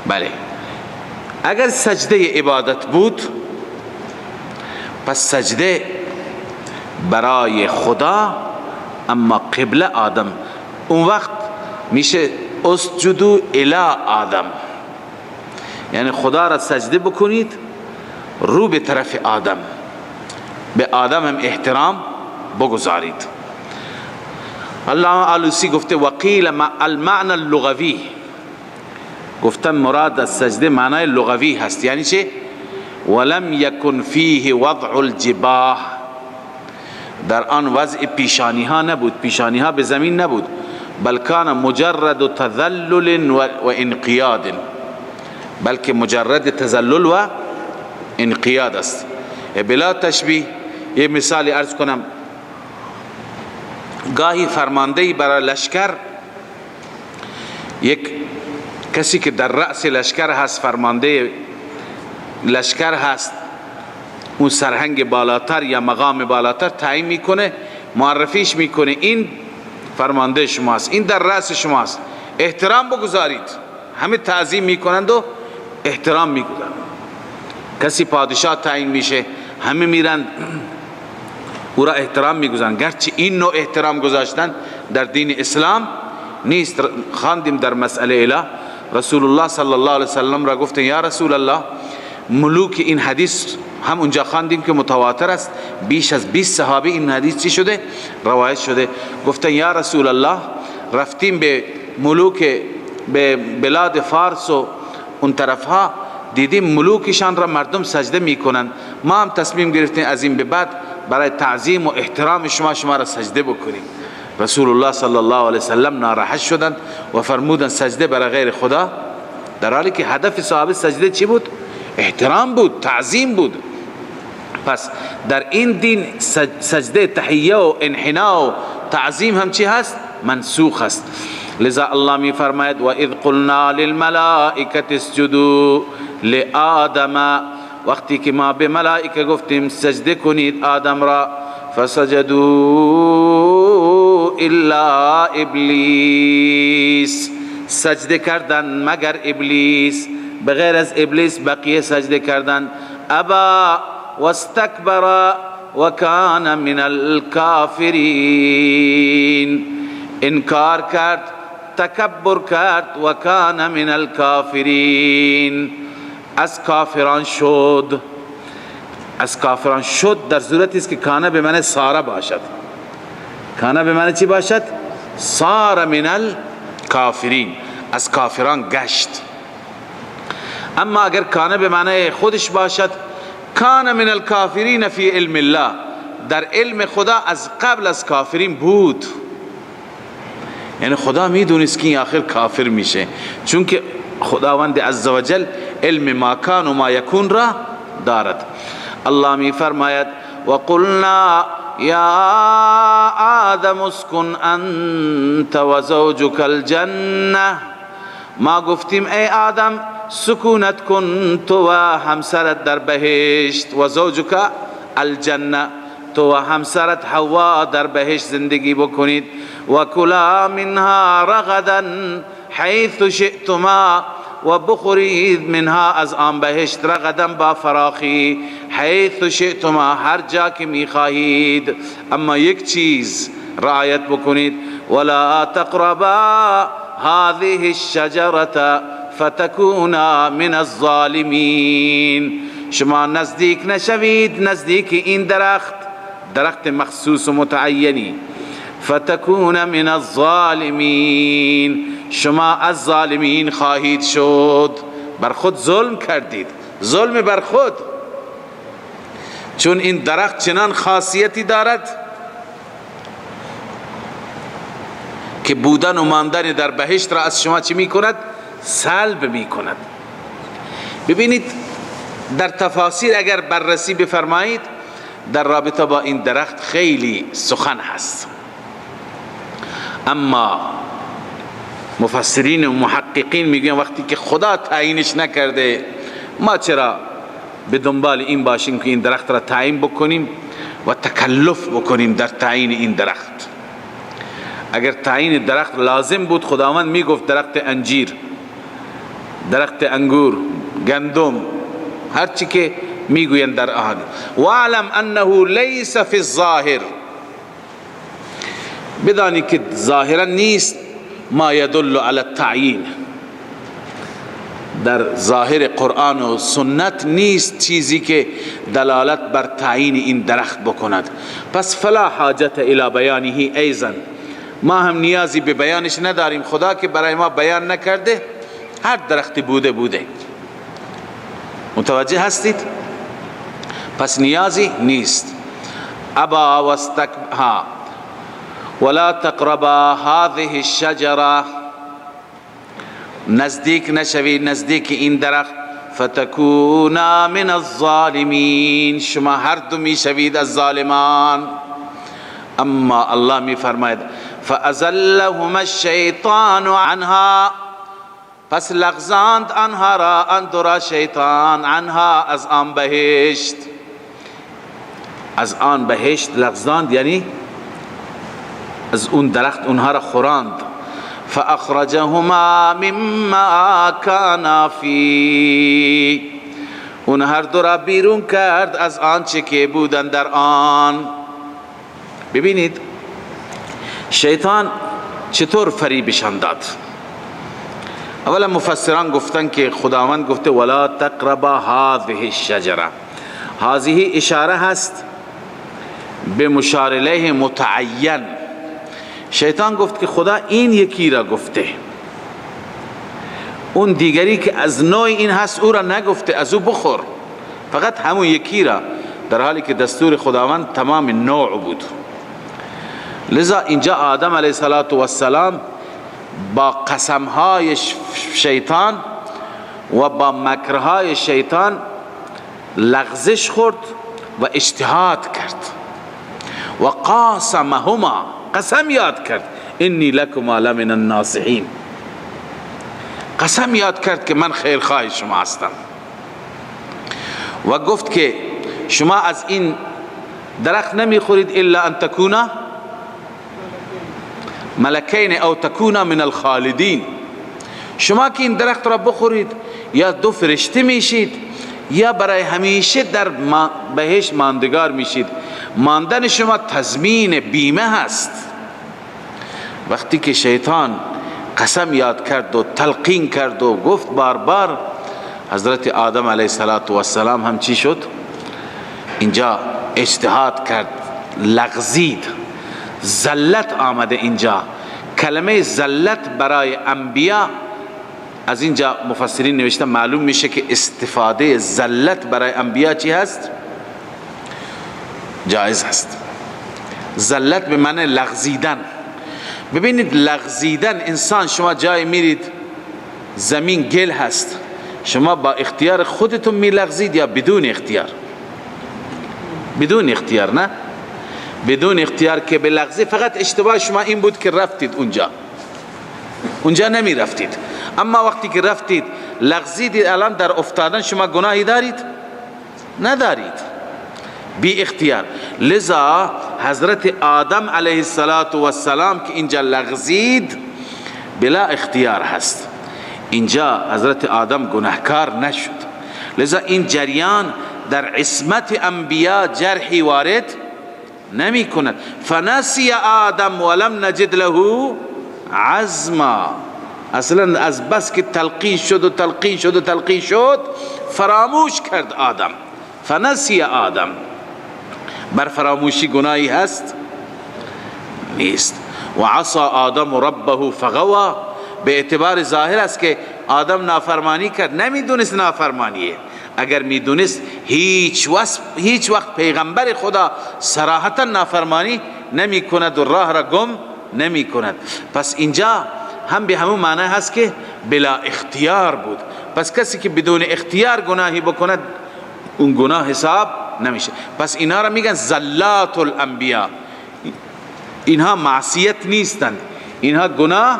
بله، اگر سجده عبادت بود پس سجده برای خدا، اما قبله آدم. اون وقت میشه اسجدوا الی آدم، یعنی خدا را سجده بکنید رو به طرف آدم، به آدم هم احترام بگذارید. علامه آلوسی گفته وقیل المعنى اللغوی، گفتن مراد از سجده معنای لغوی هست، یعنی چه؟ ولم یکن فیه وضع الجباه، در آن وضع پیشانی ها نبود، پیشانی ها به زمین نبود، بل کان مجرد تذلل و انقیاد، بلکه مجرد تذلل و انقیاد است. بلا تشبیه یه مثالی عرض کنم. گاهی فرماندهی برای لشکر، یک کسی که در رأس لشکر هست، فرمانده لشکر هست، اون سرهنگ بالاتر یا مقام بالاتر تعیین میکنه، معرفیش میکنه، این فرمانده شماست، این در رأس شماست، احترام بگذارید. همه تعظیم میکنند و احترام میگذارند. کسی پادشاه تعیین میشه، همه میرند او را احترام میگذارند، گرچه این نوع احترام گذاشتن در دین اسلام نیست. خواندیم در مسئله اله، رسول الله صلی الله علیه وسلم را گفتن یا رسول الله، ملوک، این حدیث هم اونجا خواندیم که متواتر است، بیش از 20 صحابی این حدیث چی شده؟ روایت شده. گفتن یا رسول الله، رفتیم به ملوک، به بلاد فارس و اون طرفها، دیدیم ملوکشان را مردم سجده میکنن، ما هم تصمیم گرفتیم از این به بعد برای تعظیم و احترام شما، شما را سجده بکنیم. رسول الله صلی الله علیه وسلم ناراحت شدند و فرمودند سجده برای غیر خدا، در حالی که هدف صحابه سجده چی بود؟ احترام بود، تعظیم بود. پس در این دین سجده تحیه و انحناء و تعظیم هم چی هست؟ منسوخ است. لذا الله می فرماید و اذ قلنا للملائکة اسجدوا لآدم، وقتی که ما به ملائکه گفتیم سجده کنید آدم را، فسجدوا الا ابلیس، سجده کردن مگر ابلیس، بغیر از ابلیس بقیه سجده کردن. ابا واستکبر وکان من الکافرین، انکار کرد، تکبر کرد، وکان من الکافرین، از کافران شد. از کافران شد در صورتی است که کانه به معنی ساره باشد، کانه به معنی چی باشد؟ ساره من الکافرین، از کافران گشت. اما اگر کانه به معنی خودش باشد، کان من الکافرین فی علم الله، در علم خدا از قبل از کافرین بود. یعنی خدا میدونست که این آخر کافر میشه، چون که خداوند عزوجل علم ما کان و ما یکون را دارد. الله می فرماید وقلنا یا آدم اسکن انت و زوجک الجنه، ما گفتیم ای آدم سکونت کن تو و همسرت در بهشت، و زوجک الجنه، تو و همسرت حوا در بهشت زندگی بکنید. و کلا منها رغدا حیث شئتما، و بخورید منها از آن بهشت رغدا با فراخی، حیث شئتما هر جا که میخواهید. اما یک چیز رعایت بکنید، ولا تقربا هذه الشجرة فتكونا من الظالمین، شما نزدیک نشوید نزدیک این درخت، درخت مخصوص و متعینی، فتكون من الظالمین، شما از ظالمین خواهید شد. بر خود ظلم کردید، ظلم بر خود، چون این درخت چنان خاصیتی دارد که بودن و ماندن در بهشت را از شما چی میکند؟ سلب میکند. ببینید در تفاسیر اگر بررسی بفرمایید در رابطه با این درخت خیلی سخن هست، اما مفسرین و محققین میگن وقتی که خدا تعیینش نکرده ما چرا به دنبال این باشیم که این درخت را تعیین بکنیم و تکلف بکنیم در تعیین این درخت. اگر تعیین درخت لازم بود خداوند میگفت درخت انجیر، درخت انگور، گندم، هر چی که میگویند در احادیث. واعلم انه لیس فی الظاهر، بدانی که ظاهرا نیست ما یدل علی التعیین، در ظاهر قرآن و سنت نیست چیزی که دلالت بر تعیین این درخت بکند. پس فلا حاجت الی بیانه ایضا، ما هم نیازی به بیانش نداریم، خدا که برای ما بیان نکرده هر درختی بوده بوده. متوجه هستید؟ پس نیازی نیست. ابا واستکبر ولا تقربا هذه الشجره، نزدیک نشوید نزدیک این درخت، فتکونا من الظالمین، شما هر دو میشوید از ظالمان. اما الله می فرماید فازلهما الشیطان عنها، پس لغزاند آنها را، آن دو را شیطان، عنها از آن بهشت، از آن بهشت لغزاند، یعنی از اون درخت اونها را خوراند. فاخرجهما مما کانا فیه، اون هر دو را بیرون کرد از آنچه که بودن در آن. ببینید شیطان چطور فریبشان داد. اولا مفسران گفتن که خداوند گفته ولا تقربا هذه الشجره، هذه اشاره هست به مشار الیه متعین. شیطان گفت که خدا این یکی را گفته، اون دیگری که از نوع این هست او را نگفته، از او بخور، فقط همون یکی را، در حالی که دستور خداوند تمام نوع بود. لذا اینجا آدم علیه السلام با قسمهای شیطان و با مکرهای شیطان لغزش خورد و اجتهاد کرد و قاسمهما، قسم یاد کرد، انی لکما لمن الناصحین، قسم یاد کرد که من خیرخواه شما هستم، و گفت که شما از این درخت نمیخورید الا ان تکونا ملکین او تکونا من الخالدین، شما که این درخت را بخورید یا دو فرشته میشید یا برای همیشه در بهشت ماندگار میشید. ماندن شما تضمین بیمه هست. وقتی که شیطان قسم یاد کرد و تلقین کرد و گفت بار بار، حضرت آدم علیه السلام هم چی شد؟ اینجا اجتهاد کرد، لغزید، زلت آمده. اینجا کلمه زلت برای انبیا از اینجا مفسرین نوشته معلوم میشه که استفاده زلت برای انبیا چی هست؟ جایز هست. زلت به معنی لغزیدن. ببینید لغزیدن انسان، شما جای میرید زمین گل هست، شما با اختیار خودتون میلغزید یا بدون اختیار؟ بدون اختیار، نه بدون اختیار که به لغزی، فقط اشتباه شما این بود که رفتید اونجا، اونجا نمی رفتید. اما وقتی که رفتید لغزیدید، الان در افتادن شما گناهی دارید؟ ندارید، بی اختیار. لذا حضرت آدم علیه السلام که اینجا لغزید بلا اختیار هست، اینجا حضرت آدم گناهکار نشد. لذا این جریان در عصمت انبیا جرحی وارد نمی کند. فنسی آدم ولم نجد له عزما، اصلا از بس که تلقین شد و تلقین شد و تلقین شد فراموش کرد آدم. فنسی آدم، بر فراموشی گناهی هست؟ نیست. و عصا آدم ربه فغوا، به اعتبار ظاهر است که آدم نافرمانی کرد، نمیدونست نافرمانیه. اگر میدونست هیچ وقت پیغمبر خدا صراحتا نافرمانی نمی کند و راه را گم نمی کند. پس اینجا هم به همون معنی هست که بلا اختیار بود. پس کسی که بدون اختیار گناهی بکند اون گناه حساب نمیشه. پس اینا را میگن زلات الانبیاء. اینها معصیت نیستند، اینها گناه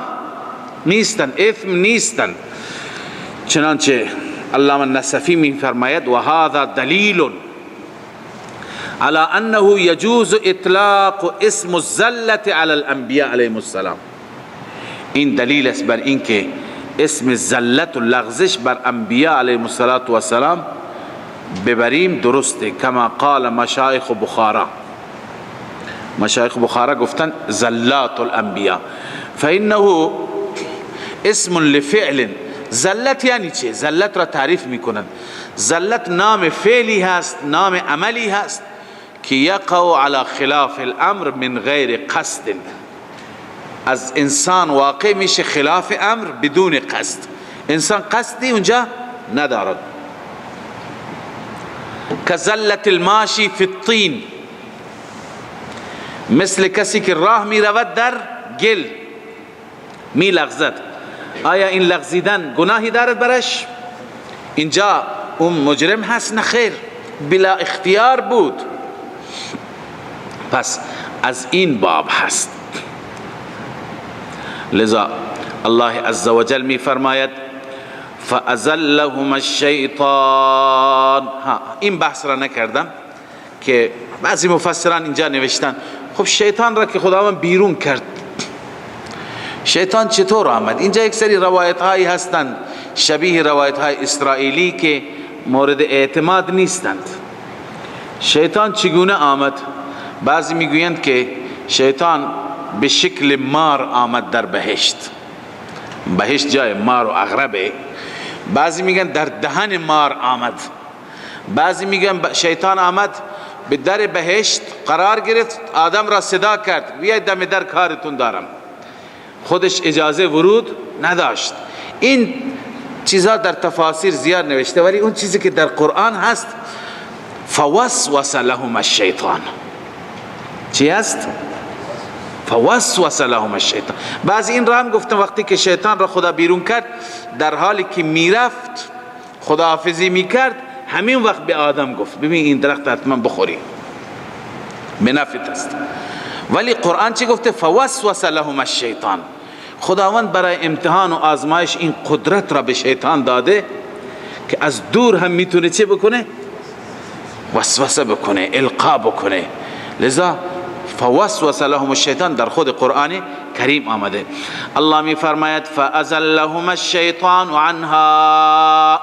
نیستند، اثم نیستند. چنانچه علامه نصفی می فرماید و هذا دلیل على انه يجوز اطلاق اسم الزلة على الانبیاء علیهم السلام. این دلیل است بر اینکه اسم زلت و لغزش بر انبیاء علیهم السلام ببریم درسته. کما قال مشایخ بخارا، مشایخ بخارا گفتن زلات الانبیاء، فانه اسم لفعل. زلت یعنی چه؟ زلت را تعریف میکنند. زلت نام فعلی هست، نام عملی هست که یقع علی خلاف الامر من غیر قصد. از انسان واقع میشه خلاف امر بدون قصد، انسان قصدی اونجا ندارد. کزلت الماشی فی الطین، مثل کسی که راه می رود در گل می لغزد. آیا این لغزیدن گناهی دارد برش؟ اینجا اون مجرم هست؟ نه خیر، بلا اختیار بود. پس از این باب هست. لذا الله عزوجل می فرماید فازلهما الشیطان. ها، این بحث را نکردم که بعضی مفسران اینجا نوشتن خب شیطان را که خداوند بیرون کرد، شیطان چطور آمد؟ اینجا یک سری روایت هایی هستند شبیه روایت های اسرائیلی که مورد اعتماد نیستند. شیطان چگونه آمد؟ بعضی میگویند که شیطان به شکل مار آمد در بهشت. بهشت جای مار و عقربه. بعضی میگن در دهن مار آمد. بعضی میگن شیطان آمد به در بهشت قرار گرفت، آدم را صدا کرد بیاید دم در کارتون دارم، خودش اجازه ورود نداشت. این چیزا در تفاسیر زیاد نوشته، ولی اون چیزی که در قرآن هست فوسوس لهم الشیطان. چی هست؟ فوسوس لهم الشیطان. بعضی این را هم گفتم وقتی که شیطان را خدا بیرون کرد، در حالی که میرفت خداحافظی میکرد، همین وقت به آدم گفت ببین این درخت حتما بخوری، به نفعت است. ولی قرآن چی گفته؟ فوسوس لهم الشیطان. خداوند برای امتحان و آزمایش این قدرت را به شیطان داده که از دور هم میتونه چه بکنه؟ وسوسه بکنه، القا بکنه. لذا فوسوس لهم الشیطان در خود قرآن کریم آمده. الله می فرماید فازلهما الشیطان عنها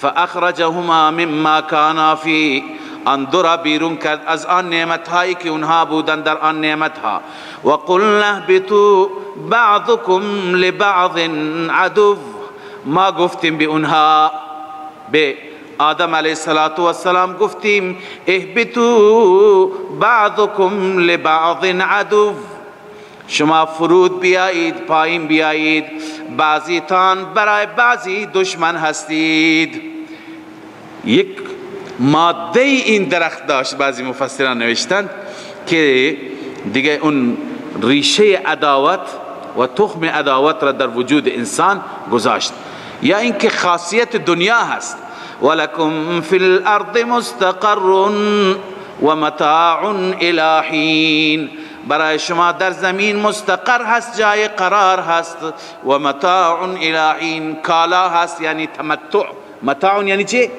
فاخرجهما مما کانا فی. آن دو را بیرون کرد از آن نعمت هایی که اونها بودند در آن نعمت ها. و قلنا اهبطوا بعضکم لبعض عدو. ما گفتیم به اونها، به آدم علیه السلام گفتیم اهبطوا بعضکم لبعض عدو، شما فرود بیایید، پایین بیایید، بعضیتان برای بعضی دشمن هستید. یک ماده این درخت داشت، بعضی مفسران نوشتند که دیگه اون ریشه عداوت و تخم عداوت را در وجود انسان گذاشت، یا اینکه خاصیت دنیا هست. ولکم فی الارض مستقر و متاع الی حین، برای شما در زمین مستقر هست، جای قرار هست، و متاع الی حین، کالا هست، یعنی تمتع. متاع یعنی چه؟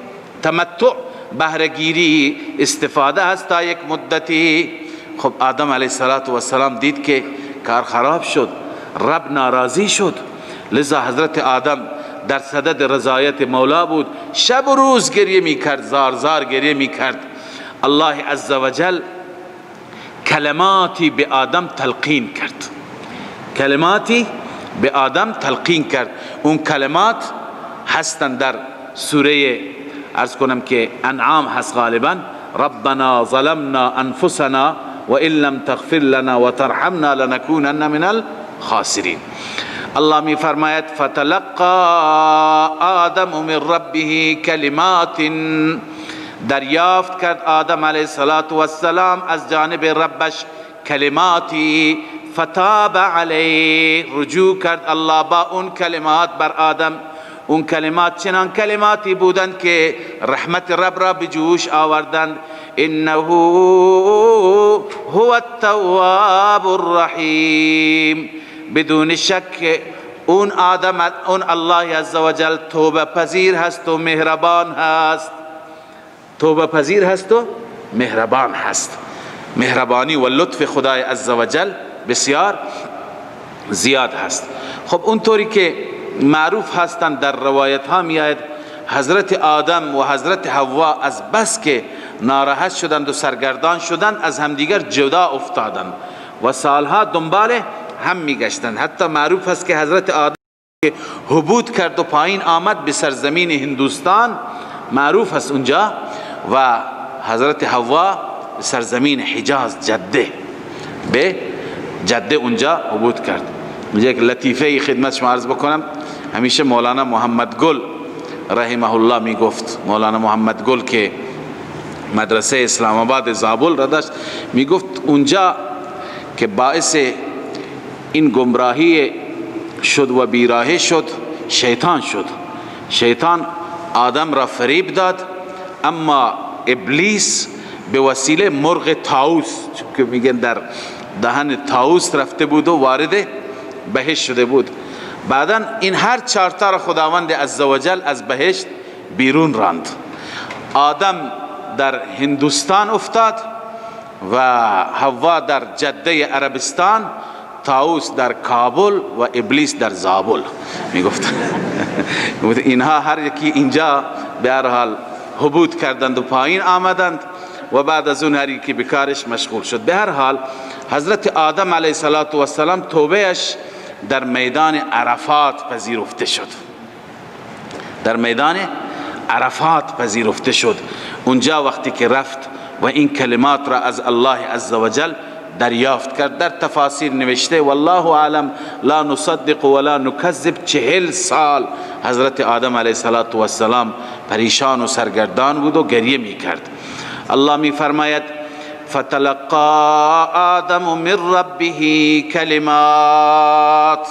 تمتع، بهره‌گیری، استفاده هست تا یک مدتی. خب آدم علیه السلام دید که کار خراب شد، رب ناراضی شد، لذا حضرت آدم در صدد رضایت مولا بود، شب و روز گریه میکرد، زار زار گریه میکرد. الله عزوجل کلماتی به آدم تلقین کرد، کلماتی به آدم تلقین کرد. اون کلمات هستند در سوره عرض کنم که انعام هست غالبا، ربنا ظلمنا انفسنا وان لم تغفر لنا وترحمنا لنكونن من الخاسرین. الله می فرماید فتلقى آدم من ربه کلمات، دریافت کرد آدم علیه السلام از جانب ربش کلماتی، فتاب علیه، رجوع کرد الله با اون کلمات بر آدم. اون کلمات چنان کلماتی بودند که رحمت رب را به جوش آوردند. انه هو التواب الرحیم، بدون شک اون آدم، اون الله عزوجل توبه پذیر هست و مهربان هست، توبه پذیر هست و مهربان هست. مهربانی و لطف خدای عزوجل بسیار زیاد هست. خب اونطوری که معروف هستند در روایت ها میآید، حضرت آدم و حضرت حوا از بس که ناراحت شدند و سرگردان شدند از همدیگر جدا افتادند و سالها دنبال هم میگشتند. حتی معروف هست که حضرت آدم که هبوط کرد و پایین آمد به سرزمین هندوستان، معروف هست اونجا، و حضرت حوا به سرزمین حجاز جده، به جده اونجا هبوط کرد. یک لطیفه خدمت شما عرض بکنم. همیشه مولانا محمد گل رحمه الله می گفت، مولانا محمد گل که مدرسه اسلام آباد زابل را داشت، می گفت اونجا که باعث این گمراهی شد و بیراهه شد شیطان شد. شیطان آدم را فریب داد، اما ابلیس به وسیله مرغ طاووس، که میگن در دهن طاووس رفته بود و وارد بهشت شده بود. بعدا این هر چهار تا را خداوند عزوجل از بهشت بیرون راند. آدم در هندوستان افتاد و حوا در جده عربستان، طاووس در کابل و ابلیس در زابل. میگفت اینها هر یکی اینجا به هر حال هبوط کردند و پایین آمدند و بعد از اون هر یکی به کارش مشغول شد. به هر حال حضرت آدم علیه السلام توبهش در میدان عرفات پذیرفته شد، در میدان عرفات پذیرفته شد. اونجا وقتی که رفت و این کلمات را از الله عزوجل دریافت کرد، در تفاسیر نوشته والله اعلم لا نصدق ولا نکذب، 40 سال حضرت آدم علیه السلام پریشان و سرگردان بود و گریه می کرد. الله می فرماید فتلقى آدم من ربه کلمات،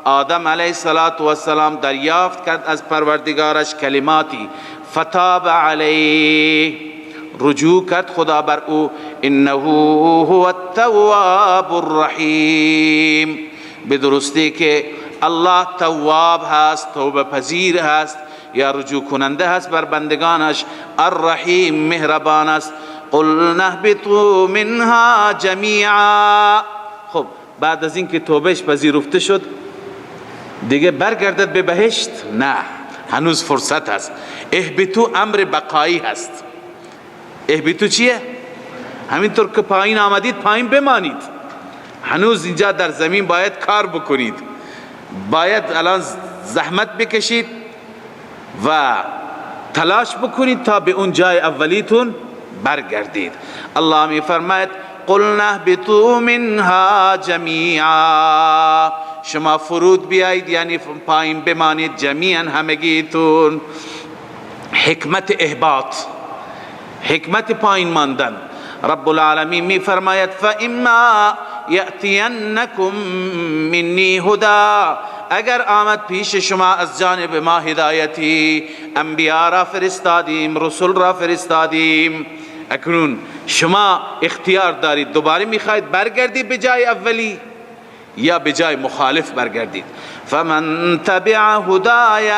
آدم علیه السلام دریافت کرد از پروردگارش کلماتی، فتاب علیه، رجوع کرد خدا بر او، انه هو التواب الرحیم، به درستی که الله تواب هست، توبه پذیر هست یا رجوع کننده هست بر بندگانش، الرحیم مهربان است. قل نهبطوا منها جمیعا. خب بعد از اینکه توبهش پذیرفته شد دیگه برگردد به بهشت؟ نه، هنوز فرصت هست. اهبطوا امر بقایی هست. اهبطوا چیه؟ همینطور که پایین آمدید پایین بمانید، هنوز اینجا در زمین باید کار بکنید، باید الان زحمت بکشید و تلاش بکنید تا به اون جای اولیتون برگردید. الله می فرماید قلنا اهبطوا منها جمیعا، شما فرود بیایید، یعنی پایین بمانید، جمیعا همگیتون. حکمت اهباط، حکمت پایین ماندن. رب العالمین می فرماید فاما یأتینکم منی هدی، اگر آمد پیش شما از جانب ما هدایتی، انبیا را فرستادیم، رسول را فرستادیم، اکنون شما اختیار دارید، دوباره میخواید برگردید به جای اولی یا به جای مخالف برگردید. فمن تبع هدای،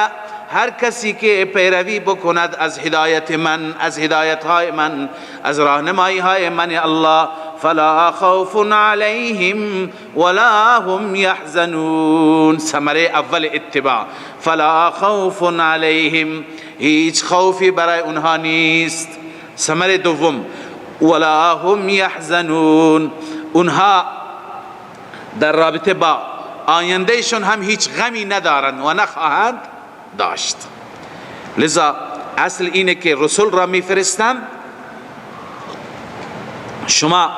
هر کسی که پیروی بکند از هدایت من، از هدایت های من، از راهنمایی های من الله، فلا خوف علیهم ولا هم یحزنون. ثمره اول اتباع، فلا خوف علیهم، هیچ خوفی برای اونها نیست. ثمره دوم، ولا هم یحزنون، اونها در رابطه با آیندهشون هم هیچ غمی ندارند و نخواهند داشت. لذا اصل اینه که رسول را میفرستم، شما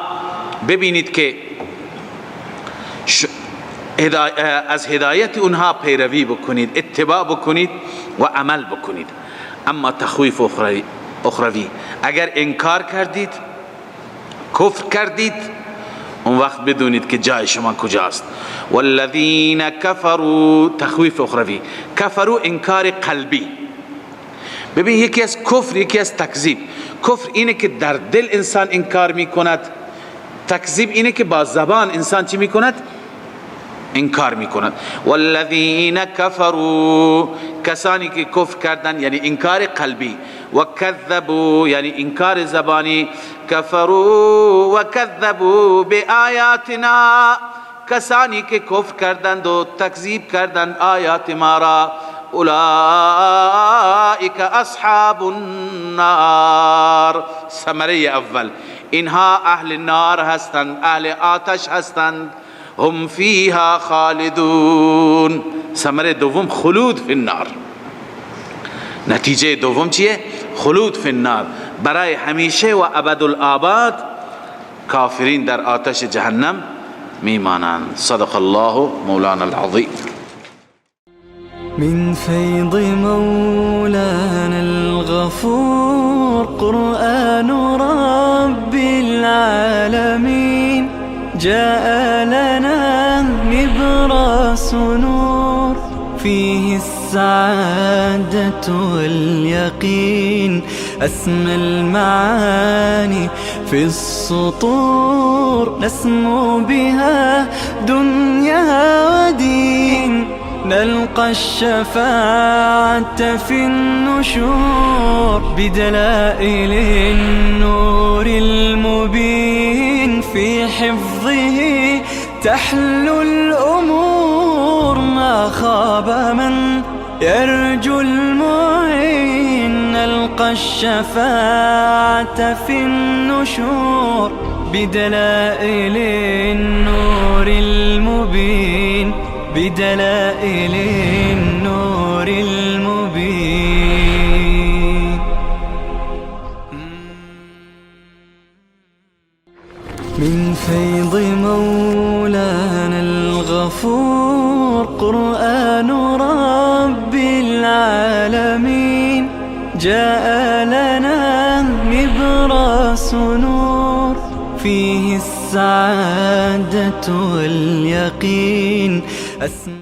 ببینید که از هدایت اونها پیروی بکنید، اتباع بکنید و عمل بکنید. اما تخویف اخروی، اگر انکار کردید، کفر کردید، اون وقت بدونید که جای شما کجاست. والذین کفروا، تخویف اخروی، کفروا انکار قلبی. ببین یکی از کفر، یکی از تکذیب. کفر اینه که در دل انسان انکار میکند، تکذیب اینه که با زبان انسان چی میکند؟ انکار میکند. والذین کفروا، کسانی که کفر کردن یعنی انکار قلبی، و کذبوا یعنی انکار زبانی، کفروا و کذبوا بآیاتنا، کسانی که کفر کردند و تکذیب کردند آیات ما را، اولئک اصحاب النار. ثمره اول، اینها اهل نار هستند، اهل آتش هستند، هم فیها خالدون. ثمره دوم خلود فی النار. نتیجه دوم چیه؟ خلود فی النار، برای همیشه و ابدالآباد کافرین در آتش جهنم میمانند. صدق الله مولانا العظیم. من فیض مولانا الغفور قرآن رب العالمین جاء لنا نبراس نور فيه السعادة واليقين أسمى المعاني في السطور نسمو بها دنيا ودين نلقى الشفاعة في النشور بدلائل النور المبين في حفظه تحلو الأمور ما خاب من يرجو المعين نلقى الشفاعة في النشور بدلائل النور المبين بدلائل النور المبين. من فيض مولانا الغفور قرآن رب العالمين جاء لنا نبراس نور فيه السعادة واليقين.